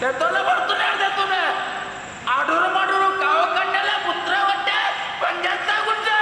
ದೆತ್ತೊಂದು ಬರ್ತುನೆ ದೆತ್ತುನೆ ಆಡೂರು ಮಾಡೂರು ಕಾವ ಕಂಡಲ ಪುತ್ರ ಹೊಟ್ಟೆ ಪಂಜತ್ತ ಗುಡ್ಡೆ.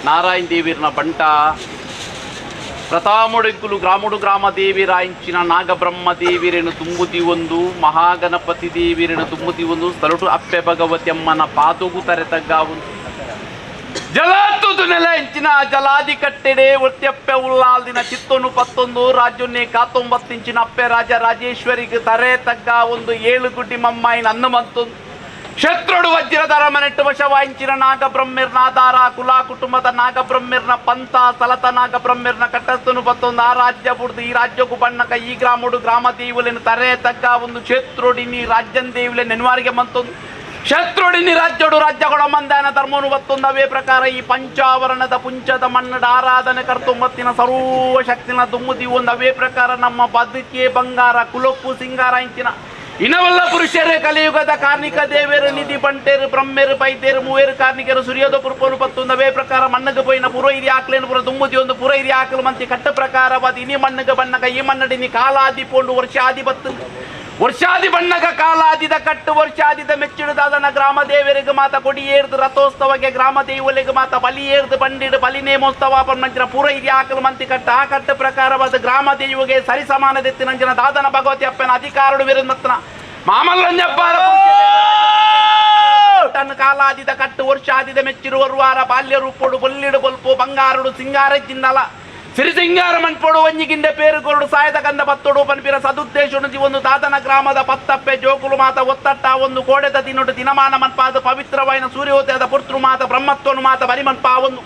ನಾರಾಯಣ ದೇವಿರ್ನ ಬಂಟ ಪ್ರತಾಮೊಡೆಂಕುಲು ಗ್ರಾಮುಡು ಗ್ರಾಮ ದೇವಿರಾಯಿಂಚಿನ ನಾಗಬ್ರಹ್ಮ ದೇವಿರೇನು ತುಂಬುತಿ ಒಂದು ಮಹಾಗಣಪತಿ ದೇವಿರೇನು ತುಂಬುತಿ ಒಂದು ಸ್ಥಳಟು ಅಪ್ಪೆ ಭಗವತಿ ಅಮ್ಮನ ಪಾದೋಗು ತರೆ ತಗ್ಗಾವು ಜಲಾತುದು ನೆಲ ಇಂಚಿನ ಜಲಾದಿ ಕಟ್ಟೆಡೆ ಒತ್ಯಪ್ಪೆ ಉಲ್ಲಾಲ್ದಿನ ಚಿತ್ತೊನು ಪತ್ತೊಂದು ರಾಜ್ಯನ್ನೇ ಕಾತೊಂಬತ್ತಿಂಚಿನ ಅಪ್ಪೆ ರಾಜ ರಾಜೇಶ್ವರಿಗೆ ತರೆ ತಗ್ಗ ಒಂದು ಏಳು ಗುಡ್ಡಿ ಮಮ್ಮಾಯಿನ ಅನ್ನಮಂತೊಂದು ಕ್ಷೇತ್ರೋಡು ವಜ್ರದರ ಮನೆಟ್ಟು ವಶವಾಯಿಂಚಿನ ನಾಗಬ್ರಹ್ಮಿರ್ನ ಆಧಾರ ಕುಲ ಕುಟುಂಬದ ನಾಗಬ್ರಹ್ಮಿರ್ನ ಪಂಥ ಸಲತ ನಾಗಬ್ರಹ್ಮಿರ್ನ ಕಟ್ಟಸ್ತನು ಪತ್ತೊಂದು ಆ ರಾಜ್ಯ ಬುಡ್ದು ಈ ರಾಜ್ಯಕ್ಕೂ ಬಣ್ಣಕ ಈ ಗ್ರಾಮಡು ಗ್ರಾಮ ದೇವುಲೆನು ತರೆ ತಗ್ಗ ಒಂದು ಕ್ಷೇತ್ರೋಡಿನಿ ರಾಜ್ಯನ್ ದೇವುಲೆ ನೆನ್ವಾರಿಗೆ ಮಂತೊಂದು ಕ್ಷೇತ್ರೋಡಿನಿ ರಾಜ್ಯೋಡು ರಾಜ್ಯಗಳ ಮಂದಾನ ಧರ್ಮನು ಬತ್ತೊಂದು ಅವೇ ಪ್ರಕಾರ ಈ ಪಂಚಾವರಣದ ಪುಂಚದ ಮನ್ನಡ ಆರಾಧನೆ ಕರ್ತೊಂಬತ್ತಿನ ಸರ್ವ ಶಕ್ತಿನ ದುಮ್ಮುದಿ ಒಂದು ಅವೇ ಪ್ರಕಾರ ನಮ್ಮ ಬದುಕೇ ಬಂಗಾರ ಕುಲಕ್ಕೂ ಸಿಂಗಾರ ಇಂಚಿನ ಇನವಲ್ಲ ಪುರುಷರೇ ಕಲಿಯುಗದ ಕಾರ್ಣಿಕ ದೇವೇರು ನಿಧಿ ಬಂಟೇರು ಬ್ರಹ್ಮೇರು ಪೈತೇರು ಮೂವೇರು ಕಾರ್ಣಿಕರು ಸೂರ್ಯೋದ ಪುರ್ಪೋನು ಪತ್ತೊಂದು ಅವೇ ಪ್ರಕಾರ ಮಣ್ಣಗೆ ಪೋಯಿನ ಪುರ ಹಿರಿಯ ಆಕ್ಲೇನು ಪುರ ದುಮ್ಮುದಿ ಒಂದು ಪುರ ಹಿರಿಯ ಆಕಲು ಮಂತಿ ಕಟ್ಟ ಪ್ರಕಾರವಾದ ಇನಿ ಮಣ್ಣಗೆ ಬಣ್ಣಗ ಈ ಮನ್ನಡಿನಿ ಕಾಲಾದಿ ಪೋಂಡು ವರ್ಷಾದಿ ಬತ್ತು ವರ್ಷಾದಿ ಬಣ್ಣಗ ಕಾಲಾದಿದ ಕಟ್ಟು ವರ್ಷಾದಿದ ಮೆಚ್ಚಿಡುದಾದನ ಗ್ರಾಮ ದೇವರಿಗೆ ಮಾತ ಕೊಡಿ ಏರ್ದು ರಥೋತ್ಸವಕ್ಕೆ ಗ್ರಾಮ ದೇವಲಿಗೆ ಮಾತ ಬಲಿ ಏರ್ದು ಬಂಡಿಡು ಬಲಿ ನೇಮೋತ್ಸವ ಪನ್ಮಂಚಿನ ಪೂರ ಹಿರಿಯ ಆಕಲು ಮಂತಿ ಕಟ್ಟ ಆ ಕಟ್ಟು ಪ್ರಕಾರವಾದ ಗ್ರಾಮ ದೇವಿಗೆ ಸರಿ ಸಮಾನದೆತ್ತಿನಂಚಿನ ದಾದನ ಭಗವತಿ ಅಪ್ಪನ ಅಧಿಕಾರಡು ವಿರುದ್ಧ ಮಾಮಲ್ಲಂಜಪ್ಪಾರ ತನ್ನ ಕಾಲಾದಿದ ಕಟ್ಟು ವರ್ಷಾದಿದ ಮೆಚ್ಚಿರುವರುವಾರ ಬಾಲ್ಯ ರೂಪೋಡು ಬೊಲ್ಲಿಡು ಬೊಲ್ಪು ಬಂಗಾರುಡು ಸಿಂಗಾರ ಜಿಂದಲ ಸಿರಿಸಿಂಗಾರ ಮನ್ಪೋಡು ಒಂಜಿಗಿಂದೆ ಪೇರುಗೊರಡು ಸಾಯದ ಕಂದ ಪತ್ತೋಡು ಪನ್ಪಿರ ಸದುದ್ದೇಶನು ಒಂದು ದಾದನ ಗ್ರಾಮದ ಪತ್ತಪ್ಪೆ ಜೋಕುಲು ಮಾತ ಒತ್ತಟ್ಟ ಒಂದು ಕೋಡೆದ ದಿನೊಡು ದಿನಮಾನ ಮನ್ಪಾದ ಪವಿತ್ರವಾಯಿನ ಸೂರ್ಯೋದಯದ ಪುರ್ತೃ ಮಾತ ಬ್ರಹ್ಮತ್ವನು ಮಾತ ಬರಿಮನ್ಪಾ ಒಂದು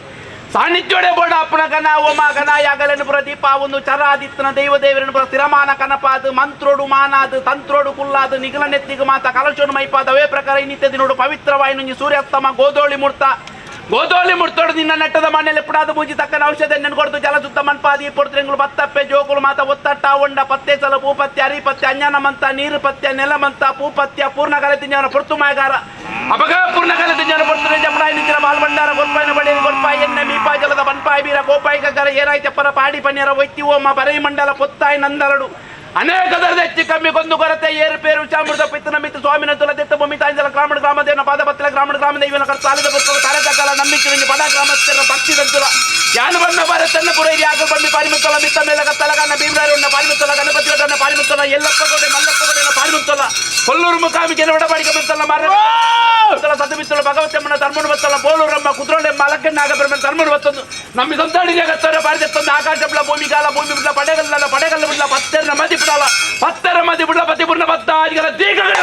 ಸಾನ್ನಿಧ್ಯೋಡೆ ಬೋಡ ಅಪ್ಪನ ಗನ ಓಮ ಗನ ಯಾಗಲೆನು ಪುರ ದೀಪ ಒಂದು ಚರಾದಿತ್ತನ ದೈವ ದೇವರನ್ನು ಪುರ ಸ್ಥಿರಮಾನ ಕನಪಾದು ಮಂತ್ರೋಡು ಮಾನಾದು ತಂತ್ರೋಡು ಕುಲ್ಲಾದು ನಿಗಲ ನೆತ್ತಿಗೆ ಮಾತ ಕಲಶೋಡು ಮೈಪಾದ ಅವೇ ಪ್ರಕಾರ ಇನ್ನಿತ್ಯ ದಿನೋಡು ಪವಿತ್ರವಾಯಿನ ಸೂರ್ಯಾಸ್ತಮ ಗೋಧೋಳಿ ಮೂರ್ತ ಗೋಧೋಳಿ ಮುರ್ತೋಡು ನಿನ್ನ ನೆಟ್ಟದ ಮನೆಯಲ್ಲಿ ಪುಡಾದ ಪೂಜಿ ತಕ್ಕನ ಔಷಧ ನೆನ್ಕೊಡ್ತು ಜಲ ಸುತ್ತ ಮನ್ಪಾದಿ ಪೊಡ್ತಿಂಗಳು ಪತ್ತಪ್ಪೆ ಜೋಕುಲು ಮಾತ ಒತ್ತಟ್ಟ ಒಂಡ ಪತ್ತೆ ಸಲ ಪೂಪತ್ಯ ಅರಿಪತ್ಯ ಅಜ್ಞಾನ ಮಂತ ನೀರು ಪತ್ಯ ನೆಲಮಂತ ಪೂಪತ್ಯ ಪೂರ್ಣ ಕಲೆ ಪೊರ್ತು ಮಾಯಗಾರ ಅಪಗ ಪೂರ್ಣ ಕಲೆ ತಿಂಜನ ಪೊರ್ತು ಜಮಡಾಯಿ ನಿಂತಿನ ಬಾಲ್ಬಂಡಾರ ಗೊಲ್ಪಾಯಿನ ಬಳಿ ಗೊಲ್ಪಾಯಿ ಎಣ್ಣೆ ಮೀಪಾ ಜಲದ ಬನ್ಪಾಯಿ ಬೀರ ಗೋಪಾಯಿ ಗಗ್ಗರ ಏರಾಯ್ತಪ್ಪರ ಪಾಡಿ ಪನ್ಯರ ಒತ್ತಿ ಓಮ ಬರೈ ಮಂಡಲ ಪೊತ್ತಾಯಿ ನಂದರಡು ಅನೇಕ ದರದ ಹೆಚ್ಚು ಕಮ್ಮಿ ಗೊಂದು ಕೊರತೆ ಏರುಪೇರು ಚಾಮೃತ ಪಿತ್ತನ ಮಿತ್ತು ಸ್ವಾಮಿನ ತುಲ ದೆತ್ತ ಭೂಮಿ ತಾಂಜಲ ಗ್ರಾಮಣ ಗ್ರಾಮ ದೇವನ ಪಾದಪತ್ರ ಗ್ರಾಮಣ ಗ್ರಾಮ ದೇವನ ಕರ್ತಾಲಿದ ಪುಸ್ತಕ ತಾರಕಕಾಲ ನಂಬಿಕೆ ಪಡ ಗ್ರಾಮಸ್ಥರ ಭಕ್ತಿ ದಂತುಲ ಯಾನು ಬಣ್ಣ ಬಾರ ತನ್ನ ಪುರ ಯಾಗ ಬಮ್ಮಿ ಪಾರಿಮುತ್ತಲ ಮಿತ್ತ ಮೇಲಗ ತಲಗನ್ನ ಭೀಮರಾಯರನ್ನ ಪಾರಿಮುತ್ತಲ ಗಣಪತಿ ಗೌಡನ ಪಾರಿಮುತ್ತಲ ಎಲ್ಲಪ್ಪ ಗೌಡ ಮಲ್ಲಪ್ಪ ಗೌಡನ ಪಾರಿಮುತ್ತಲ ಕೊಲ್ಲೂರು ಮುಖಾಮಿಗೆ ಒಡಬಾಡಿಗೆ ಬಂತಲ್ಲ ಮಾರ ಸತಮಿತ್ತಲ ಭಗವತಮ್ಮನ ಧರ್ಮನು ಬತ್ತಲ್ಲ ಬೋಲೂರಮ್ಮ ಕುದ್ರೋಳೆಮ್ಮ ಅಲಕ್ಕಣ್ಣ ನಾಗಬ್ರಹ್ಮನ ಧರ್ಮನು ಬತ್ತೊಂದು ನಮ್ಮ ಸಂತಾಡಿ ಜಗತ್ತರ ಪಾರಿದತ್ತೊಂದು ಆಕಾಶಬ್ಲ ಭೂಮಿಗಾಲ ಭೂಮಿ ಬಿಡ್ಲ ಪಡೆಗಲ್ಲ ಪಡೆಗಲ್ಲ ಬಿಡ್ಲ ಪತ್ತೆರ ಮದಿ ಬಿಡಲ್ಲ ಪತ್ತೆರ ಮದಿ ಬಿಡ್ಲ ಪತಿ ಪೂರ್ಣ ಪತ್ತ ಆದಿಗಳ ದೀರ್ಘಗಳ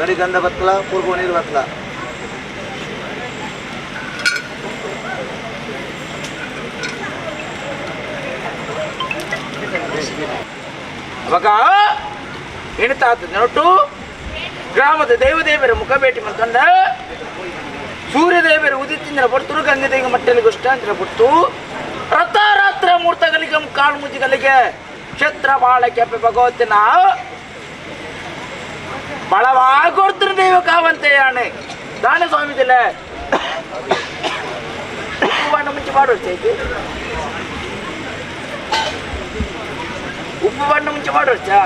ಗಡಿ ಗಂಧ ಬತ್ತಲ ಪೂರ್ವ ನೀರು ಬತ್ತಲ. ಅವಾಗ ಎಣಿತಾತ ನೋಟು ಗ್ರಾಮದ ದೇವದೇವರ ಮುಖ ಭೇಟಿ ಮಾಡ್ಕೊಂಡ ಸೂರ್ಯದೇವರ ಉದಿತಿಂದ್ರ ಬರ್ತರು ಗಂಗದೇಗ ಮಟ್ಟಲಿಗೆ ಗುಷ್ಟಾಂತರ ಬಿಡ್ತು ರಥರಾತ್ರ ಮೂರ್ತಗಳಿಗೆ ಕಾಳು ಮುಜ್ಜಿಗಳಿಗೆ ಕ್ಷೇತ್ರ ಬಾಳ ಕೆಪ್ಪೆ ಭಗವತಿನ ಬಳವಾಗೋರ್ತಿನ ದೈವ ಕಾವಂತೆ ಯಾಣೆ ದಾನ ಸ್ವಾಮಿ ದಿಲ್ಲ ಉಪ್ಪು ಬಣ್ಣ ಮುಂಚೆ ಪಾಡು ಚೈತಿ ಉಪ್ಪು ಬಣ್ಣ ಮುಂಚೆ ಪಾಡೋರ್ಚಾ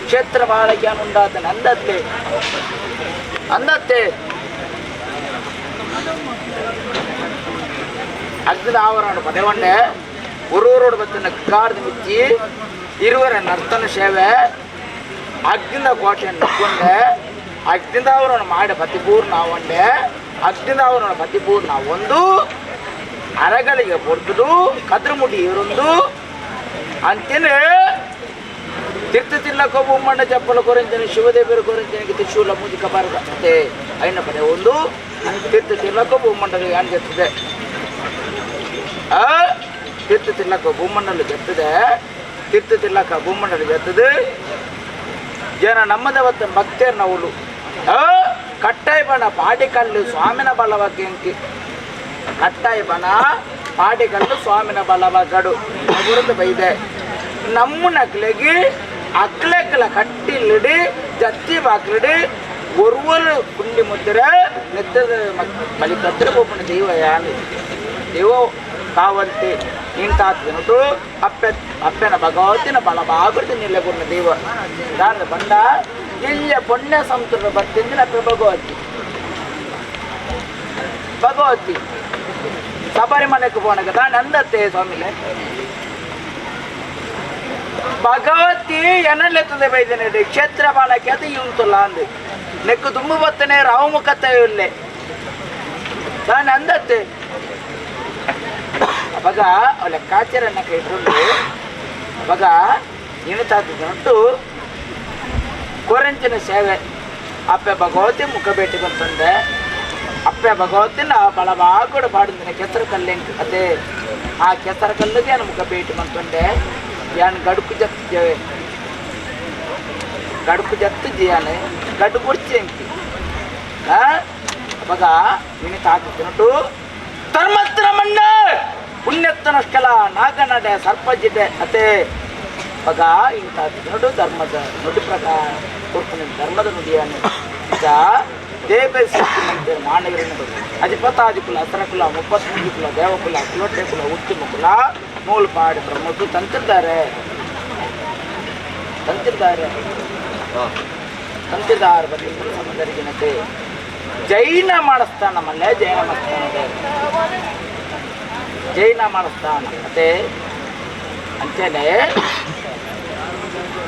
ಕ್ಷೇತ್ರ ಬಾಳಕ್ಕೆ ಉಂಡಾತನ ಅಂದತ್ತೆ ಅಂದತ್ತೆ ಅಗ್ಗದ ಆವರಣ ಪದವಂಡೆ ಒರೂರೋಡು ಬತ್ತನ ಕಾಡ್ದು ಮಿಚ್ಚಿ ಇರುವರ ನರ್ತನ ಸೇವೆ ಅಗ್ನಿಂದ ಕೋಟೆಯನ್ನು ನಕ್ಕೊಂಡೆ ಅಗ್ನಿಂದ ಅವರನ್ನು ಮಾಡಿ ಪತಿಪೂರ್ಣ ಒಂಡೆ ಅಗ್ನಿಂದ ಅವರನ್ನು ಪತಿಪೂರ್ಣ ಒಂದು ಅರಗಳಿಗೆ ಪೊರ್ತುಡು ಕದ್ರಮುಡಿ ಇರೊಂದು ಅಂತೇನೆ ತೀರ್ಥ ತಿಲ್ಲಕ ಬೊಮ್ಮಣ್ಣ ಚಪ್ಪಲ ಕೊರಂಚನೆ ಶಿವದೇವರು ಕೊರಂಚನಿಗೆ ತ್ರಿಶೂಲ ಮುಜಿಕ ಬಾರದ ಮತ್ತೆ ಐನ ಪಡೆ ಒಂದು ತೀರ್ಥ ತಿಲ್ಲಕ ಬೊಮ್ಮಂಡಲ ಯಾನ್ ಜತ್ತದೆ ಆ ತೀರ್ಥ ತಿಲ್ಲಕ ಭೂಮಂಡಲ ಜತ್ತದೆ ತೀರ್ಥ ತಿಲ್ಲಕ ಭೂಮಂಡಲ ಜತ್ತದೆ ಜನ ನಮ್ಮದವತ್ತ ಭಕ್ತೇರ್ ನವುಲು ಆ ಕಟ್ಟಾಯ ಬಣ ಪಾಡಿಕಲ್ಲು ಸ್ವಾಮಿನ ಬಲವಕ್ಕೆ ಕಟ್ಟಾಯ ಬಣ ಪಾಡಿಕಲ್ಲು ಸ್ವಾಮಿನ ಬಲವಗಡು ಗುರುತು ಬೈದೆ ನಮ್ಮನ ಅಕ್ಲೆಗೆ ಅಕ್ಲೆಕ್ಲ ಕಟ್ಟಿಲ್ಲಿಡಿ ಜತ್ತಿ ಬಾಕ್ಲಿಡಿ ಒರುವರು ಕುಂಡಿ ಮುದ್ರೆ ನೆತ್ತದ ಬಲಿ ಕತ್ತಿರ ಬೋಪನ ದೈವ ಯಾನು ದೈವ ಕಾವಂತೆ ಇಂತಾತ್ನುಟು ಅಪ್ಪೆ ಅಪ್ಪೆನ ಭಗವತಿನ ಬಲ ಬಾಗುರ್ತಿ ನಿಲ್ಲಗುರ್ನ ದೈವ ದಾನದ ಬಂಡ ಇಲ್ಲ ಪುಣ್ಯ ಸಂತುರ ಬರ್ತಿಂದಿನ ಅಪ್ಪೆ ಭಗವತಿ ಭಗವತಿ ಶಬರಿಮಲೆಗೆ ಪೋನಗ ದಾನ ಅಂದತ್ತೆ ಸ್ವಾಮಿಲೆ ಭಗವತಿ ಎನ್ನಲೆತ್ತದೆ ಬೈದನೆ ಕ್ಷೇತ್ರ ಬಾಳಕ್ಕೆ ಅದು ಇವಂತುಲ್ಲ ಅಂದು ನೆಕ್ಕು ತುಂಬ ಬತ್ತನೆ ರಾವು ಮುಖತ್ತ ಇಲ್ಲೆ ನಾನು ಅಂದತ್ತೆ ಅವಾಗ ಅವಳ ಲೆಕ್ಕಾಚಾರನ್ನ ಕೈಕೊಂಡು ಅವಾಗ ಉಂಟು ಕೊರಂಚಿನ ಸೇವೆ ಅಪ್ಪೆ ಭಗವತಿ ಮುಖ ಭೇಟಿ ಬಂತಂದೆ ಅಪ್ಪೆ ಭಗವತಿನ ಬಲವಾಗೋಡು ಪಾಡಿನ ಕೆಸರು ಕಲ್ಲೆಂಕ್ ಅದೇ ಆ ಕೆಸರು ಕಲ್ಲಿಗೆ ಮುಖ ಭೇಟಿ ಬಂತಂದೆ ಯಾನ್ ಗಡುಕು ಜತ್ತಿದ್ದೇವೆ ಗಡುಕು ಜತ್ತು ಜಿಯಾನೆ ಗಡ್ಡು ಕುರ್ಚಿ ಎಂಕಿ ಅವಾಗ ನಿನ್ನ ತಾಕುತ್ತಿನಟು ಧರ್ಮಸ್ಥನ ಮಣ್ಣ ಪುಣ್ಯತ್ತನಷ್ಟಲ ನಾಗನಡೆ ಸರ್ಪಜಿದೆ ಅತೆ ಅವಾಗ ಇಂಥ ನೋಡು ಧರ್ಮದ ನುಡಿ ಪ್ರಕಾರ ಕೊಡ್ತಾನೆ ಧರ್ಮದ ನುಡಿಯನ್ನು ಈಗ ದೇವ ಮಾನವರನ್ನು ಅಧಿಪತಾದಿ ಕುಲ ಅಸರ ಕುಲ 33 ಕುಲ ದೇವಕುಲ ಕುಲಟೆ ಕುಲ ಉತ್ತಮ ಕುಲ ನೂಲು ಪಾಡಿ ಬ್ರಹ್ಮದ್ದು ತಂತಿರ್ತಾರೆ ತಂತಿರ್ತಾರೆ ತಂತಿದಾರ ಬಗ್ಗೆ ಸಮುದರಿಗಿನತೆ ಜೈನ ಮಾಡಿಸ್ತಾನ ಮಲ್ಲೆ ಜೈನ ಮಾಡಿಸ್ತಾನ ಜೈನ ಮಾಡಿಸ್ತಾನ ಅದೇ ಅಂಚೆನೆ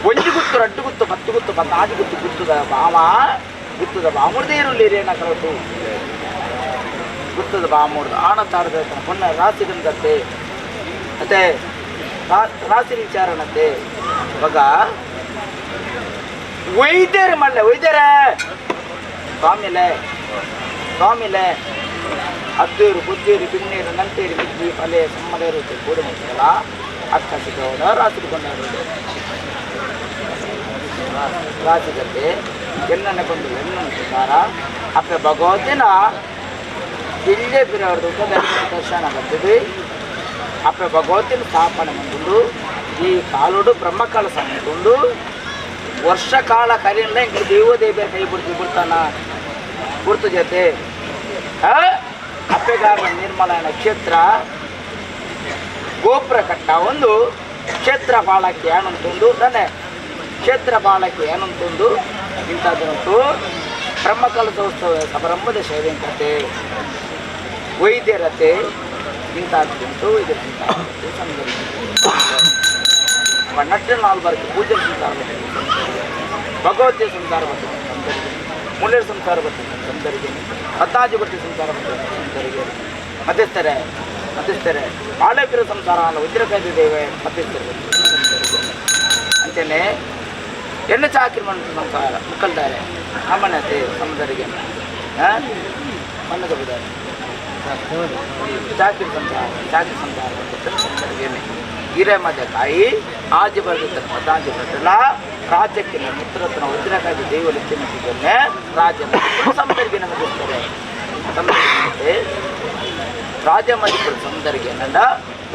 ಒಂಜಿ ಗುತ್ತು ರಡ್ಡು ಗುತ್ತು ಪತ್ತು ಗುತ್ತು ಪತ್ತಾಜಿ ಗುತ್ತು ಗುತ್ತದ ಬಾಮ ಗುತ್ತದ ಬಾಮುರ್ದೇ ಇರುಲ್ಲಿರೇನ ಕರಟು ಗುತ್ತದ ಬಾಮುರ್ದು ಆಣ ತಾಡದ ಪೊನ್ನ ರಾಸಿ ಗಂಧತ್ತೆ ಅತ್ತೆ ರಾಶಿ ವಿಚಾರಣತೆ ಇವಾಗ ವೈದ್ಯರು ಮಲ್ಲೆ ವೈದ್ಯರೇ ಸ್ವಾಮಿಲೆ ಸ್ವಾಮಿಲೆ ಅದ್ದೇರು ಬುದ್ಧೇರು ಬಿಣ್ಣೀರು ನಂಟೇರು ಮಿಜ್ಜಿ ಫಲೆ ಸಮ್ಮಲೇರು ಕೂಡಿ ಮುಚ್ಚಲ ಅಕ್ಕ ಸಿಗೌಡ ರಾತ್ರಿ ಕೊಂಡಾಡು ರಾಸಿಗತ್ತೆ ಎನ್ನನೆ ಬಂದು ಎನ್ನನ್ನು ಪ್ರಕಾರ ಅಪ್ಪೆ ಭಗವತಿನ ಇಲ್ಲೇ ಬಿರವ್ರದ್ದು ದರ್ಶನ ಬರ್ತದೆ ಅಪ್ಪೆ ಭಗವತಿನ ಸ್ಥಾಪನೆ ಬಂದುಂಡು ಈ ಕಾಲುಡು ಬ್ರಹ್ಮಕಾಲ ಉಂಡು ವರ್ಷ ಕಾಲ ಕರಿಯಲ್ಲ ಇಂಕ ದೇವದೇವಿಯರ ಕೈ ಬಿಡ್ತಿ ಬಿಡ್ತಾನ ಗುರ್ತು ಜೊತೆ ಅಪ್ಪೆಗಾರ ನಿರ್ಮಲನ ಕ್ಷೇತ್ರ ಗೋಪುರ ಕಟ್ಟ ಒಂದು ಕ್ಷೇತ್ರ ಬಾಳಕ್ಕೆ ಏನಂತಂದು ತಾನೆ ಕ್ಷೇತ್ರ ಬಾಳಕ್ಕೆ ಏನಂತಂದು ಇಂಥದ್ದಂತೂ ಬ್ರಹ್ಮಕಲಶೋತ್ಸವ ಸಮಾರಂಭದ ಸೇವೆ ಕತೆ ವೈದ್ಯರತೆ ಇಂಥದ್ದುಂಟು ಇದಕ್ಕಿಂತ ಪನ್ನಟ್ಟು ನಾಲ್ವರ್ಗೆ ಪೂಜೆ ಸಂಸಾರ ಭಗವತಿ ಸಂಸಾರ ಬರ್ತದೆ ಮುಳ್ಳೇರು ಸಂಸಾರ ಬರ್ತದೆ ಸಂತರಿಗೆ ಹತ್ತಾಜು ಬಟ್ಟಿ ಸಂಸಾರ ಬರ್ತದೆ ಸಂತರಿಗೆ ಮಧ್ಯಸ್ಥರೇ ಮಧ್ಯಸ್ಥರೇ ಬಾಳೆಪಿರ ಸಂಸಾರ ಅಲ್ಲ ವಜ್ರಕಾಯಿ ದೇವೆ ಮಧ್ಯಸ್ಥರು ಅಂತೇನೆ ಎಣ್ಣೆ ಚಾಕ್ರಿ ಮಣ್ಣು ಸಂಸಾರ ಮುಕ್ಕಲ್ದಾರೆ ಅಮ್ಮನತೆ ಸಮುದರಿಗೆ ಮಣ್ಣದ ಬುದಾರೆ ಚಾಕ್ರಿ ಸಂಸಾರ ಚಾಕ್ರಿ ಸಂಸಾರ ಸಮುದರಿಗೆ ಹಿರೇಮದ ಕಾಯಿ ಆಜಿ ಬರೆದ ಪದಾಂಜಿ ಬರೆದಲ್ಲ ರಾಜ್ಯಕ್ಕೆ ಮಿತ್ರತ್ನ ವಜ್ರಕಾಯಿ ದೈವ ಲೆಚ್ಚಿನ ರಾಜ್ಯ ಸಮುದರಿಗೆ ನಮಗೆ ಸಮುದರಿಗೆ ರಾಜ ಮದಿಪುರ ಸುಂದರಿಗೆ ನಂಡ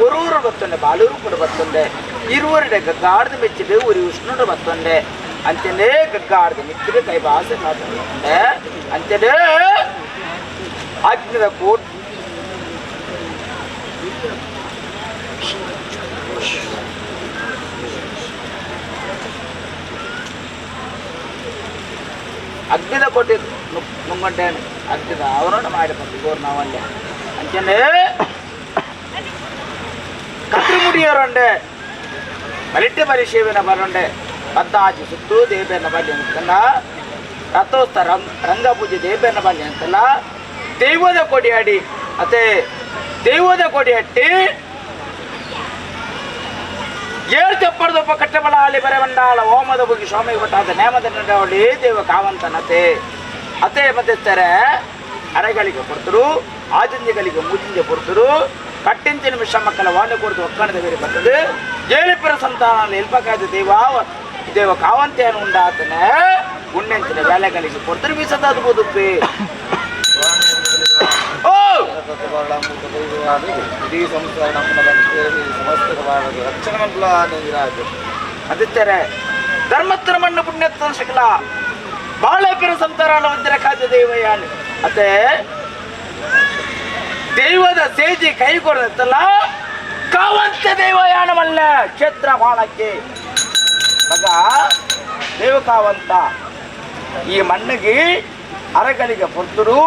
ಒರೂರು ಬತ್ತೊಂಡೆ ಬಾಲೂರು ಕೂಡ ಬತ್ತೊಂಡೆ ಇರುವರುಡೆ ಗಗ್ಗಾಡ್ದ ಮೆಚ್ಚಿಡು ಉರಿ ಉಷ್ಣುಡು ಬತ್ತೊಂಡೆ ಅಂಚನೆ ಗಗ್ಗಾಡ್ದ ಮೆಚ್ಚಿಡು ಕೈ ಬಾಸೆ ಮಾತಂಡೆ ಅಂಚನೆ ಅಗ್ನಿದ ಕೋಟ್ ಅಗ್ನಿದ ಕೋಟೆ ನುಂಗಂಟೆ ಅಗ್ನಿದ ಅವರನ್ನು ಮಾಡಿ ಬಂದು ಗೋರ್ ನಾವಲ್ಲೇ ಅಂಚನೆ ಕತ್ರಿಮುಡಿಯರೊಂಡೆ ಬಲಿಟ್ಟೆ ಬಲಿ ಸೇವೆನ ಬರೊಂಡೆ ಪದ್ದಾಜಿ ಸುತ್ತು ದೇಬೇನ ಬಲಿ ಅಂತಲ್ಲ ರಥೋತ್ಸವ ರಂಗಪೂಜೆ ದೇಬೇನ ಬಲಿ ಅಂತಲ್ಲ ದೈವದ ಕೊಡಿಯಾಡಿ ಅತೆ ದೈವದ ಕೊಡಿಯಟ್ಟಿ ಏಳು ಚಪ್ಪರದೊಬ್ಬ ಕಟ್ಟಬಲ ಆಲಿ ಬರೆವಂಡಾಳ ಓಮದ ಬುಗಿ ಸ್ವಾಮಿ ಕೊಟ್ಟಾದ ನೇಮದ ನಡವಳಿ ದೇವ ಕಾವಂತನತೆ ಅತೆ ಮತ್ತೆ ಅರೆಗಳಿಗೆ ಕೊಡ್ತರು ಆಜಂಜಿಗಳಿಗೆ ಮೂಜಿಂಜೆ ಕೊಡ್ತರು ಕಟ್ಟಿಂಚಿನ ನಿಮಿಷ ಮಕ್ಕಳ ವಾಣೆ ಕೊಡ್ತು ಒಕ್ಕಣದ ಬೇರೆ ಬರ್ತದೆ ಏಳಿಪುರ ಸಂತಾನ ಎಲ್ಪಕಾದ ದೇವ ದೇವ ಕಾವಂತೆಯನ್ನು ಉಂಡಾತನೆ ಉಣ್ಣೆಂಚಿನ வேலைಗಳಿಗೆ ಕೊಡ್ತರು ಬೀಸದಾದ ಬದುಪಿ ಓ ಇಡೀ ಸಂಸಾರ ನಮ್ಮನ್ನ ಭಕ್ತಿಯಲ್ಲಿ ಸಮಸ್ತ ರಕ್ಷಣೆ ಮಂಡಲ ರಾಜ ಅದಿತ್ತಾರೆ ಧರ್ಮತ್ರ ಮಣ್ಣು ಪುಣ್ಯತ್ವ ಶಕಲ ಬಾಳೆ ಪೆರ ಸಂತಾನ ವಜ್ರ ಖಾದ್ಯ ದೇವಯಾನಿ ಅತ್ತೆ ದೈವದ ಸೇಜಿ ಕೈ ಕೊಡತ್ತಲ್ಲ ಕಾವಂತ ದೇವಯಾನಮಲ್ಲ ಕ್ಷೇತ್ರ ಬಾಳಕ್ಕೆ ಮಗ ದೇವ ಕಾವಂತ ಈ ಮಣ್ಣಿಗೆ ಅರಗಳಿಗೆ ಪೊರ್ತುಡು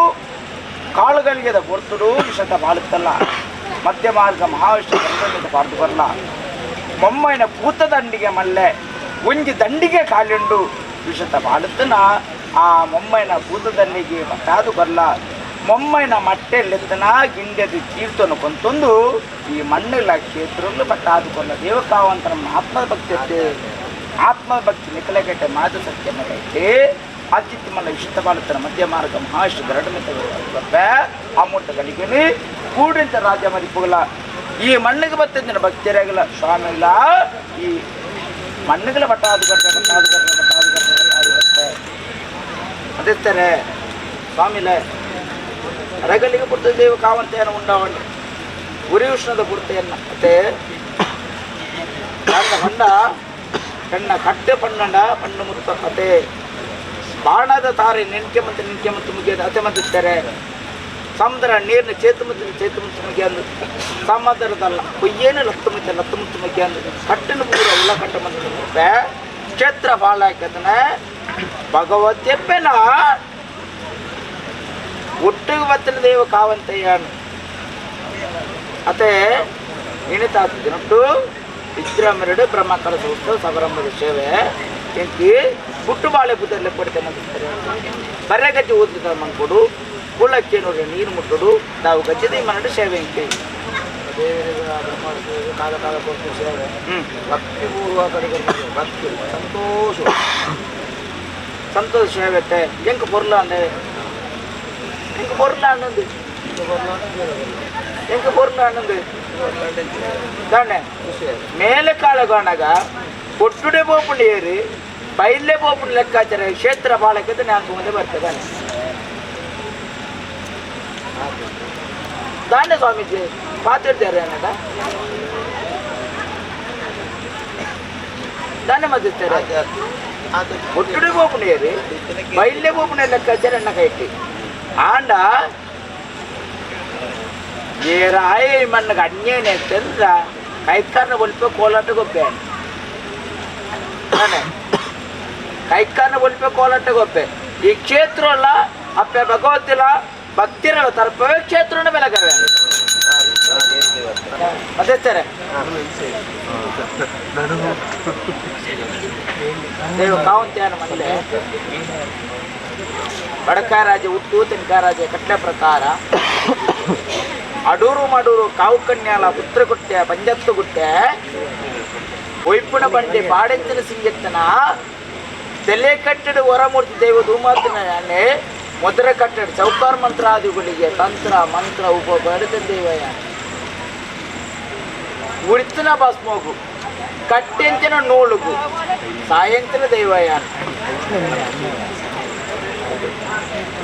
ಕಾಳುಗಳಿಗೆ ಪೊರ್ತುಡು ವಿಷತ ಬಾಳುತ್ತಲ್ಲ ಮಧ್ಯ ಮಾರ್ಗ ಮಹಾವಿಷ್ಣು ಗಂಧದ ಬಾರ್ದು ಬರಲ್ಲ ಮೊಮ್ಮೈನ ಪೂತ ದಂಡಿಗೆ ಮಲ್ಲೆ ಒಂಜಿ ದಂಡಿಗೆ ಕಾಲಿಂಡು ವಿಷತ ಬಾಳುತ್ತನ ಆ ಮೊಮ್ಮೈನ ಪೂತ ದಂಡಿಗೆ ಬಟ್ಟಾದು ಬರಲ್ಲ ಮೊಮ್ಮೈನ ಮಟ್ಟೆ ಲೆತ್ತನ ಗಿಂಡ್ಯದ ತೀರ್ಥನು ಕೊಂತೊಂದು ಈ ಮಣ್ಣಿಲ್ಲ ಕ್ಷೇತ್ರಲು ಬಟ್ಟಾದು ಕೊಲ್ಲ ದೇವಕಾವಂತ ನಮ್ಮ ಆತ್ಮದ ಭಕ್ತಿ ಅತ್ತೆ ಆತ್ಮದ ಭಕ್ತಿ ನಿಕಲಗೆಟ್ಟೆ ಮಾತು ಸತ್ಯ ಅತ್ಯುತ್ತಮ ವಿಶುದ್ಧ ಬಾಳುತ್ತನ ಮಧ್ಯ ಮಾರ್ಗ ಮಹಾವಿಷ್ಣು ಗರಡ ಬಪ್ಪೆ ಆ ಮೂಟ ಕೂಡಿಂತ ರಾಜ ಮರಿಪುಗಲ ಈ ಮಣ್ಣಿಗೆ ಬತ್ತಿದ್ದಿನ ಭಕ್ತರಾಗಲ್ಲ ಸ್ವಾಮಿಗಳ ಈ ಮಣ್ಣಿಗಳ ಬಟ್ಟಾದು ಕಟ್ಟೆ ಬಟ್ಟಾದು ಕಟ್ಟೆ ಬಟ್ಟಾದು ಕಟ್ಟೆ ಬಟ್ಟಾದು ಕಟ್ಟೆ ಅದಿರ್ತಾರೆ ಸ್ವಾಮಿಲೆ ರಗಲಿಗೆ ಪುರ್ತ ದೇವ ಕಾವಂತೆಯನ್ನು ಉಂಡವಣ್ಣೆ ಉರಿ ಉಷ್ಣದ ಪುರ್ತೆಯನ್ನು ಮತ್ತೆ ಹೊಂಡ ಕಣ್ಣ ಕಟ್ಟೆ ಪಣ್ಣಂಡ ಪಣ್ಣು ಮುತ್ತ ಅತೆ ಬಾಣದ ತಾರೆ ನೆನ್ಕೆ ಮತ್ತು ನಿನ್ಕೆ ಮತ್ತು ಮುಗಿಯೋದು ಅತೆ ಮತ್ತಿರ್ತಾರೆ ಸಮುದ್ರ ನೀರಿನ ಚೇತು ಮತ್ತು ಚೇತು ಮತ್ತು ಮುಗಿಯಂದು ಸಮುದ್ರದಲ್ಲ ಕೊಯ್ಯೇನು ಲತ್ತು ಮುಚ್ಚ ಲತ್ತು ಮುತ್ತು ಮುಗಿಯಂದು ಕಟ್ಟನು ಪೂರ ಉಳ್ಳ ಕಟ್ಟ ಮತ್ತು ಕ್ಷೇತ್ರ ಬಾಳಾಕತನ ಭಗವತ್ಯಪ್ಪನ ಒಟ್ಟಿಗೆ ಬತ್ತಿನ ದೇವ ಕಾವಂತಯ್ಯನು ಅತೆ ಇಣಿತಾತ ದಿನಟ್ಟು ವಿಕ್ರಮರುಡು ಬ್ರಹ್ಮ ಕಲಸ ಉತ್ಸವ ಸಬರಮ್ಮದ ಸೇವೆ ಎಂಕಿ ಪುಟ್ಟು ಬಾಳೆ ಬುದ್ಧಲ್ಲಿ ಕೊಡ್ತೇನೆ ಅಂತಾರೆ ಬರೆ ಗಜ್ಜೆ ಊದ್ದ ಮಂಕೊಡು ಕುಳ್ಳಕ್ಕೆ ನೋಡಿ ನೀರು ಮುಟ್ಟುಡು ನಾವು ಗಜ್ಜದಿ ಮನಡು ಸೇವೆ ಎಂಕಿ ದೇವರಿಗೆ ಬ್ರಹ್ಮ ಕಾಲ ಕಾಲ ಕೊಟ್ಟು ಸೇವೆ ಭಕ್ತಿ ಪೂರ್ವ ಕಡೆಗೆ ಭಕ್ತಿ ಸಂತೋಷ ಸಂತೋಷ ಸೇವೆ ಎಂಕ್ ಪೊರ್ಲ ಅಂದೆ ಎಂಕ್ ಪೊರ್ಲ ಅನ್ನಂದು ಎಂಕ್ ಪೊರ್ಲ ಅನ್ನಂದು ದಾನೆ ಮೇಲೆ ಕಾಲಗಾಣಗ ಕೊಟ್ಟುಡೆ ಪೋಪುಂಡು ಏರಿ ಬೈಲೆ ಪೋಪುಂಡು ಲೆಕ್ಕಾಚಾರ ಕ್ಷೇತ್ರ ಬಾಳಕ್ಕೆ ನಾನು ಮುಂದೆ ಬರ್ತದೆ ದಾಂಡೆ ಸ್ವಾಮೀಜಿ ಪಾತಿರ್ತಾರೆ ಅನ್ನದ ದಾಂಡೆ ಮದ್ದಿರ್ತಾರೆ ಒಟ್ಟುಡೆ ಪೋಪುಂಡು ಏರಿ ಬೈಲೆ ಪೋಪುಂಡು ಲೆಕ್ಕಾಚಾರ ಎಣ್ಣ ಕೈಟಿ ಆಂಡ ಏರಾಯ ಮಣ್ಣಗೆ ಅನ್ಯಾಯ ತಂದ್ರ ಕೈಕಾರನ ಒಲಿಪ ಕೋಲಾಟ ಗೊಬ್ಬೆ ಕೈಕಾರನ ಒಲಿಪ ಕೋಲಾಟ ಗೊಬ್ಬೆ ಈ ಕ್ಷೇತ್ರ ಅಲ್ಲ ಅಪ್ಪೆ ಭಗವತಿಲ್ಲ ಭಕ್ತಿರಲ್ಲ ತರ್ಪವೇ ಕ್ಷೇತ್ರನ ಬೆಳಗವೆ ಅದೇ ದೇವ ಕಾವಂತ್ಯಾನ ಮಲ್ಲೆ ಬಡಕಾರಾಜ ಉತ್ತು ತೆನ್ಕಾರಾಜ ಕಟ್ಲೆ ಪ್ರಕಾರ ಅಡೂರು ಮಾಡೂರು ಕಾವು ಕನ್ಯಾಲ ಪುತ್ರಗುಟ್ಟೆ ಪಂಜತ್ತುಗುಟ್ಟೆ ಒಯ್ಪುಣ ಬಂಡೆ ಪಾಡೆಂಚಿನ ಸಿಂಗೆತ್ತನ ತಲೆ ಕಟ್ಟಡ ಹೊರಮೂರ್ತಿ ದೈವ ಧೂಮಾತಿನ ಯಾನೆ ಮೊದಲ ಕಟ್ಟಡ ಚೌಕಾರ ಮಂತ್ರ ಆದಿಗಳಿಗೆ ತಂತ್ರ ಮಂತ್ರ ಉಪ ಬಡಿದ ದೈವ ಯಾನೆ ಉಳಿತನ ಭಸ್ಮೋಗು ಕಟ್ಟೆಂತಿನ ನೂಲುಗು ಸಾಯಂತಿನ ದೈವ ಯಾನೆ